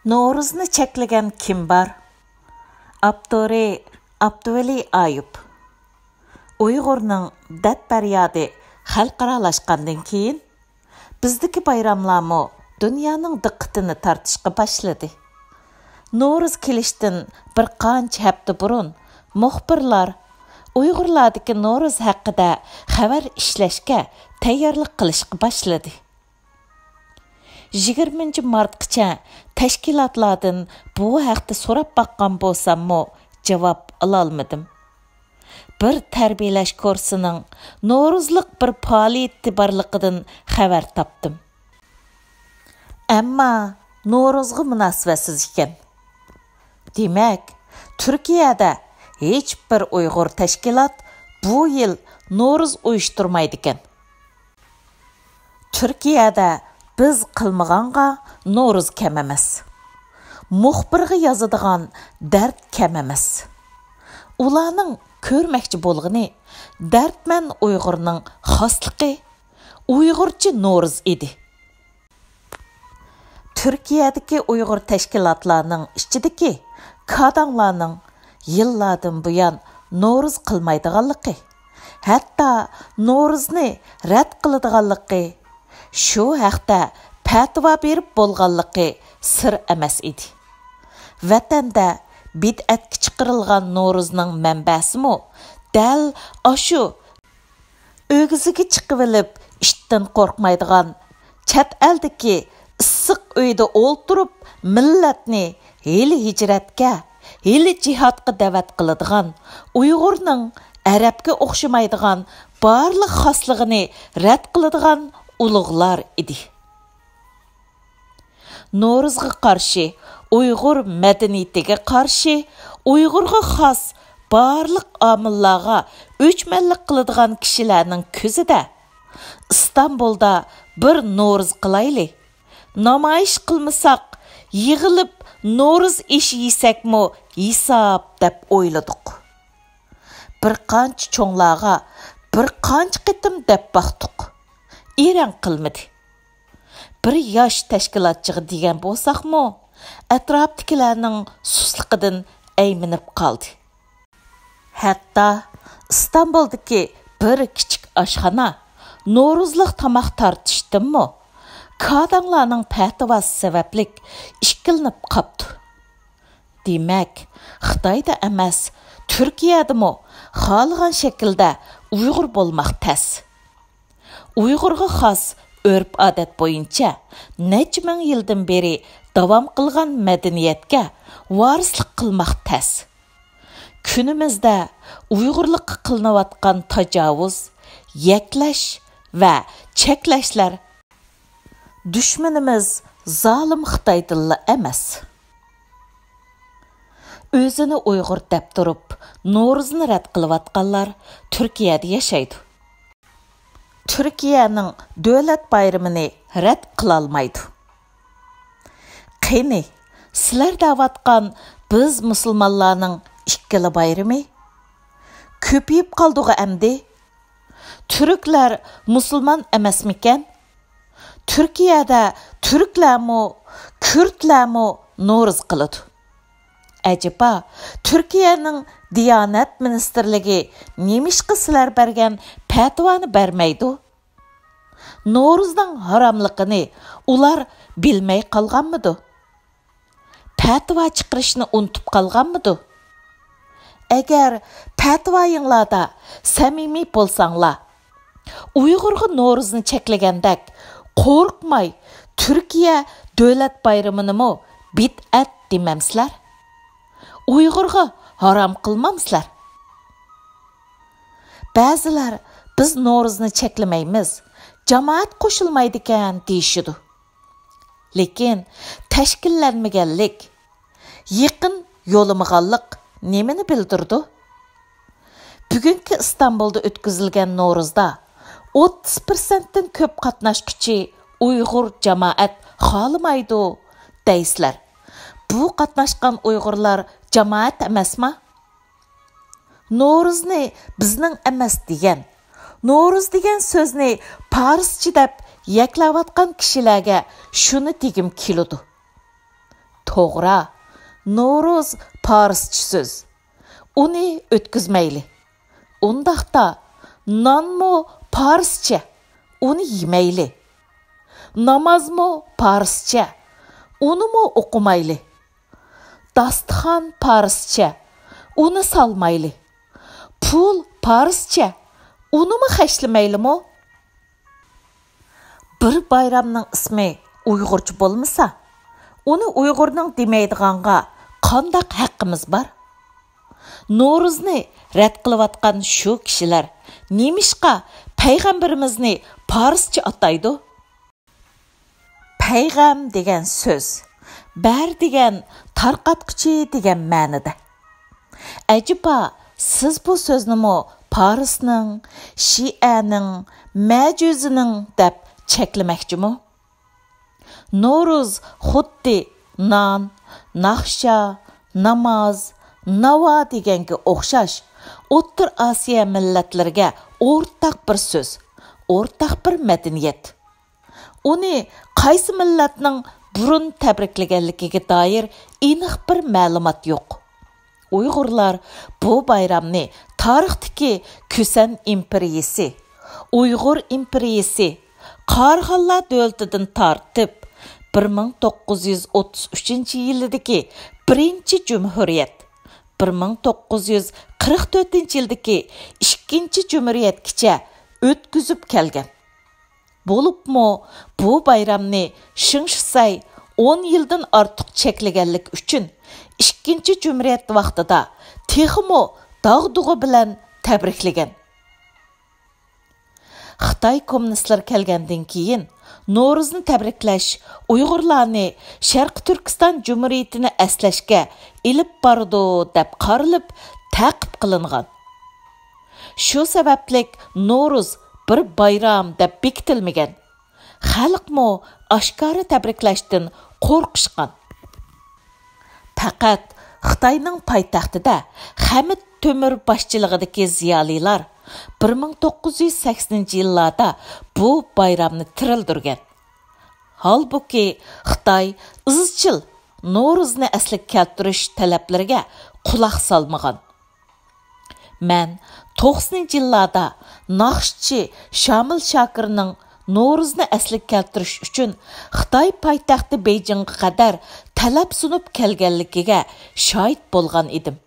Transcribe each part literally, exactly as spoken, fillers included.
نورۇزنى چەكلىگەن كىم بار؟ ئاپتورى: ئابدۇۋەلى ئايۇپ. ئۇيغۇرنىڭ دەرد-پەريادى خەلقئارالاشقاندىن كېيىن، بىزدىكى بايراملارمۇ دۇنيانىڭ دىققىتىنى تارتىشقا باشلىدى. نورۇز كېلىشتىن بىر قانچە ھەپتە بۇرۇن مۇخبىرلار ئۇيغۇرلاردىكى نورۇز ھەققىدە خەۋەر ئىشلەشكە تەييارلىق قىلىشقا باشلىدى. يىگىرمىنچى مارتقىچە تەشكىلاتلاردىن بۇ ھەقتە سوراپ باققان بولساممۇ، جاۋاب ئالالمىدىم. بىر تەربىيەلەش كۇرسىنىڭ نورۇزلۇق بىر پائالىيىتى بارلىقىدىن خەۋەر تاپتىم. ئەمما نورۇزغا مۇناسىۋەتسىز ئىكەن. دېمەك، تۈركىيەدە ھېچبىر ئۇيغۇر تەشكىلات بۇ يىل نورۇز ئۇيۇشتۇرمايدىكەن. تۈركىيەدە بىز قىلمىغانغا نورۇز كەم ئەمەس. مۇخبىرغا يازىدىغان دەرد كەم ئەمەس. ئۇلارنىڭ كۆرمەكچى بولغىنى دەردمەن ئۇيغۇرنىڭ خاسلىقى، ئۇيغۇرچە نورۇز ئىدى. تۈركىيەدىكى ئۇيغۇر تەشكىلاتلارنىڭ ئىچىدىكى كاداڭلارنىڭ يىللاردىن بۇيان نورۇز قىلمايدىغانلىقى، ھەتتا نورۇزنى رەت قىلىدىغانلىقى، شۇ ھەقتە پەتىۋا بېرىپ بولغانلىقى سىر ئەمەس ئىدى. ۋەتەندە بىدئەتكە چىقىرىلغان نورۇزنىڭ مەنبەسىمۇ دەل ئاشۇ ئۆگزىگە چىقىۋېلىپ ئىتتىن قورقمايدىغان، چەت ئەلدىكى ئىسسىق ئۆيدە ئولتۇرۇپ مىللەتنى ھېلى ھىجرەتكە، ھېلى جىھادقا دەۋەت قىلىدىغان، ئۇيغۇرنىڭ ئەرەبكە ئوخشىمايدىغان بارلىق خاسلىقىنى رەت قىلىدىغان ئۇلۇغلار ئىدى. نورۇزغا قارشى، ئۇيغۇر مەدەنىيىتىگە قارشى، ئۇيغۇرغا خاس بارلىق ئامىللارغا ئۆچمەنلىك قىلىدىغان كىشىلەرنىڭ كۆزىدە، ئىستانبۇلدا بىر نورۇز قىلايلى، نامايىش قىلمىساق، يىغىلىپ نورۇز ئېشى يېسەكمۇ ھېساب، دەپ ئويلىدۇق. بىر قانچە چوڭلارغا بىر قانچە قېتىم دەپ باقتۇق. ئېرەن قىلمىدى. بىر ياش تەشكىلاتچىغا دېگەن بولساقمۇ، ئەتراپتىكىلەرنىڭ سۇسلۇقىدىن ئەيمىنىپ قالدى. ھەتتا ئىستانبۇلدىكى بىر كىچىك ئاشخانا نورۇزلۇق تاماق تارتىشتىنمۇ كاداڭلارنىڭ پەتىۋاسى سەۋەبلىك ئىككىلىنىپ قاپتۇ. دېمەك، خىتايدا ئەمەس، تۈركىيەدىمۇ خالىغان شەكىلدە ئۇيغۇر بولماق تەس. ئۇيغۇرغا خاس ئۆرپ-ئادەت بويىچە نەچچە مىڭ يىلدىن بېرى داۋام قىلغان مەدەنىيەتكە ۋارىسلىق قىلماق تەس. كۈنىمىزدە ئۇيغۇرلۇققا قىلىنىۋاتقان تاجاۋۇز، يەكلەش ۋە چەكلەشلەر دۈشمىنىمىز زالىم خىتايدىنلا ئەمەس. ئۆزىنى ئۇيغۇر دەپ تۇرۇپ، نورۇزنى رەت قىلىۋاتقانلار تۈركىيەدە ياشايدۇ. تۈركىيەنىڭ دۆلەت بايرىمىنى رەت قىلالمايدۇ. قېنى، سىلەر دەۋاتقان بىز مۇسۇلمانلارنىڭ ئىككىلا بايرىمى؟ كۆپىيىپ قالدىغۇ ئەمدى؟ تۈركلەر مۇسۇلمان ئەمەسمىكەن؟ تۈركىيەدە تۈركلەرمۇ، كۈردلەرمۇ نورۇز قىلىدۇ. ئەجەبا، تۈركىيەنىڭ دىيانەت مىنىستىرلىكى نېمىشقا سىلەر بەرگەن پەتىۋانى بەرمەيدۇ؟ نورۇزنىڭ ھاراملىقىنى ئۇلار بىلمەي قالغانمىدۇ؟ پەتىۋا چىقىرىشنى ئۇنتۇپ قالغانمىدۇ؟ ئەگەر پەتىۋايىڭلاردا سەمىمىي بولساڭلار، ئۇيغۇرغا نورۇزنى چەكلىگەندەك، قورقماي تۈركىيە دۆلەت بايرىمىنىمۇ بىدئەت دېمەمسىلەر؟ ئۇيغۇرغا ھارام قىلمامسىلەر؟ بەزىلەر، بىز نورۇزنى چەكلىمەيمىز، جامائەت قوشۇلمايدىكەن، دېيىشىدۇ. لېكىن تەشكىللەنمىگەنلىك، يىغىن يولىمىغانلىق نېمىنى بىلدۈرىدۇ؟ بۈگۈنكى ئىستانبۇلدا ئۆتكۈزۈلگەن نورۇزدا ئوتتۇز پىرسەنتتىن كۆپ قاتناشقۇچى ئۇيغۇر جامائەت خالىمايدۇ دەيسىلەر. بۇ قاتناشقان ئۇيغۇرلار جامائەت ئەمەسما؟ نورۇزنى بىزنىڭ ئەمەس دېگەن، نورۇز دېگەن سۆزنى پارسچە دەپ يەكلەۋاتقان كىشىلەرگە شۇنى دېگۈم كېلىدۇ. توغرا، نورۇز پارسچە سۆز. ئۇنى ئۆتكۈزمەيلى. ئۇنداقتا، نانمۇ پارسچە، ئۇنى يېمەيلى. نامازمۇ پارسچە، ئۇنىمۇ ئوقۇمايلى. داستىخان پارسچە، ئۇنى سالمايلى. پۇل پارسچە، ئۇنىمۇ خەجلىمەيلىمۇ؟ بىر بايرامنىڭ ئىسمى ئۇيغۇرچە بولمىسا، ئۇنى ئۇيغۇرنىڭ دېمەيدىغانغا قانداق ھەققىمىز بار؟ نورۇزنى رەت قىلىۋاتقان شۇ كىشىلەر نېمىشقا پەيغەمبىرىمىزنى پارسچە ئاتايدۇ؟ پەيغەم دېگەن سۆز بەر دېگەن، تارقاتقۇچى دېگەن مەنىدە. ئەجەبا، سىز بۇ سۆزنىمۇ پارسنىڭ، شىئەنىڭ، مەجۈزىنىڭ دەپ چەكلىمەكچىمۇ؟ نورۇز خۇددى نان، ناخشا، ناماز، ناۋا دېگەنگە ئوخشاش ئوتتۇرا ئاسىيا مىللەتلىرىگە ئورتاق بىر سۆز، ئورتاق بىر مەدەنىيەت. ئۇنى قايسى مىللەتنىڭ بۇرۇن تەبرىكلىگەنلىكىگە دائىر ئېنىق بىر مەلۇمات يوق. ئۇيغۇرلار بۇ بايرامنى تارىختىكى كۈسەن ئىمپېرىيىسى، ئۇيغۇر ئىمپېرىيىسى، قاراخانلار دۆلىتىدىن تارتىپ، بىر مىڭ توققۇز يۈز ئوتتۇز ئۈچىنچى يىلىدىكى بىرىنچى جۇمھۇرىيەت، بىر مىڭ توققۇز يۈز قىرىق تۆتىنچى يىلدىكى ئىككىنچى جۇمھۇرىيەتكىچە ئۆتكۈزۈپ كەلگەن. بولۇپمۇ بۇ بايرامنى شېڭ شىسەي ئون يىلدىن ئارتۇق چەكلىگەنلىكى ئۈچۈن، ئىككىنچى جۇمھۇرىيەت ۋاقتىدا تېخىمۇ داغدۇغا بىلەن تەبرىكلىگەن. خىتاي كوممۇنىستلىرى كەلگەندىن كېيىن، نورۇزنى تەبرىكلەش ئۇيغۇرلارنى شەرقىي تۈركىستان جۇمھۇرىيىتىنى ئەسلەشكە ئېلىپ بارىدۇ، دەپ قارىلىپ، تەقىپ قىلىنغان. شۇ سەۋەبلىك نورۇز بىر بايرام دەپ بېكىتىلمىگەن. خەلقمۇ ئاشكارا تەبرىكلەشتىن قورقۇشقان. پەقەت خىتاينىڭ پايتەختىدە خەمىت تۆمۈر باشچىلىقىدىكى زىيالىيلار بىر مىڭ توققۇز يۈز سەكسىنىنچى يىللاردا بۇ بايرامنى تىرىلدۈرگەن. ھالبۇكى، خىتاي ئىزچىل نورۇزنى ئەسلىگە كەلتۈرۈش تەلەپلىرىگە قۇلاق سالمىغان. مەن توقسىنىنچى يىللاردا ناخشىچى شامىل شاكىرنىڭ نورۇزنى ئەسلىگە كەلتۈرۈش ئۈچۈن خىتاي پايتەختى بېيجىڭغا قەدەر تەلەپ سۇنۇپ كەلگەنلىكىگە شاھىت بولغان ئىدىم.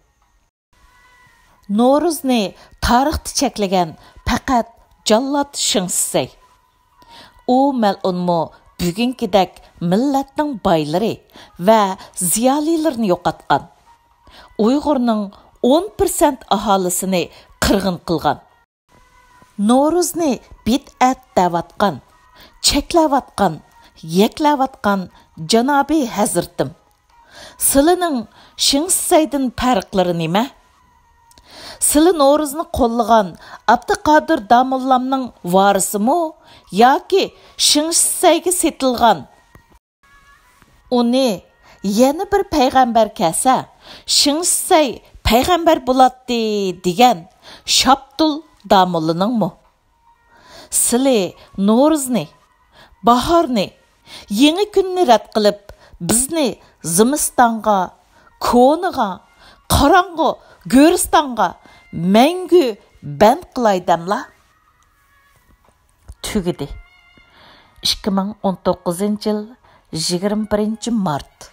نورۇزنى تارىختا چەكلىگەن پەقەت جاللات شېڭ شىسەي. ئۇ مەلئۇنمۇ بۈگۈنكىدەك مىللەتنىڭ بايلىرى ۋە زىيالىيلىرىنى يوقاتقان. ئۇيغۇرنىڭ ئون پىرسەنت ئاھالىسىنى قىرغىن قىلغان. نورۇزنى بىدئەت دەۋاتقان، چەكلەۋاتقان، يەكلەۋاتقان جانابىي ھەزرىتىم، سىلىنىڭ شېڭ شىسەيدىن پەرقلىرى نېمە؟ سىلى نورۇزنى قوللىغان ئابدۇقادىر داموللامنىڭ ۋارىسىمۇ ياكى شېڭ شىسەيگە سېتىلغان؟ ئۇنى يەنە بىر پەيغەمبەر كەلسە، شېڭ شىسەي پەيغەمبەر بولاتتى دېگەن شاپتۇل داموللىنىڭمۇ؟ سىلى نورۇزنى، باھارنى، يېڭى كۈننى رەت قىلىپ، بىزنى زىمىستانغا، كونىغا، قاراڭغۇ گۆرىستانغا مەڭگۈ بەند قىلاي دەملا؟ تۈگىدى. ئىككى مىڭ ئون توققۇزىنچى يىل، يىگىرمە بىرىنچى مارت.